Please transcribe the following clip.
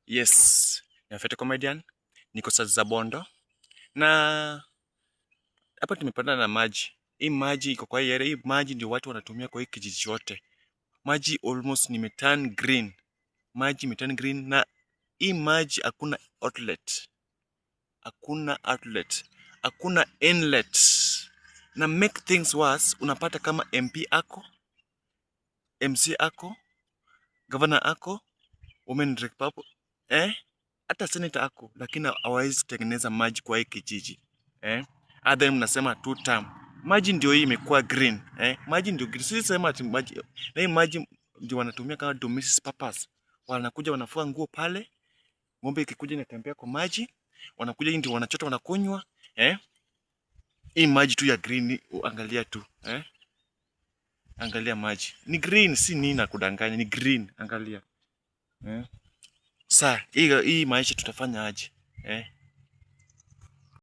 Yes, ni Fete Comedian, niko sasa za Bondo na hapa tumepatana na maji. Hii maji iko kwa hii area, hii maji ndio watu wanatumia kwa hii kijiji chote. Maji almost nimeturn green, maji imeturn green, na hii maji hakuna outlet, hakuna outlet, hakuna inlet. Na make things worse, unapata kama MP ako, MC ako, governor ako, women rep hapo, eh, hata senator ako, lakini hawawezi tengeneza maji kwa hii kijiji, eh. Then mnasema two term. Maji ndio hii imekuwa green, eh, maji ndio green. Sisi sema ati maji na hii maji ndio wanatumia kama domestic purpose. Wanakuja wanafua nguo pale, ng'ombe ikikuja inatembea kwa maji, wanakuja ndio wanachota wanakunywa, eh. Hii maji tu ya green, angalia tu, eh. Angalia maji ni green, si nini na kudanganya, ni green, angalia, eh. Sa hii maisha tutafanya aje, eh?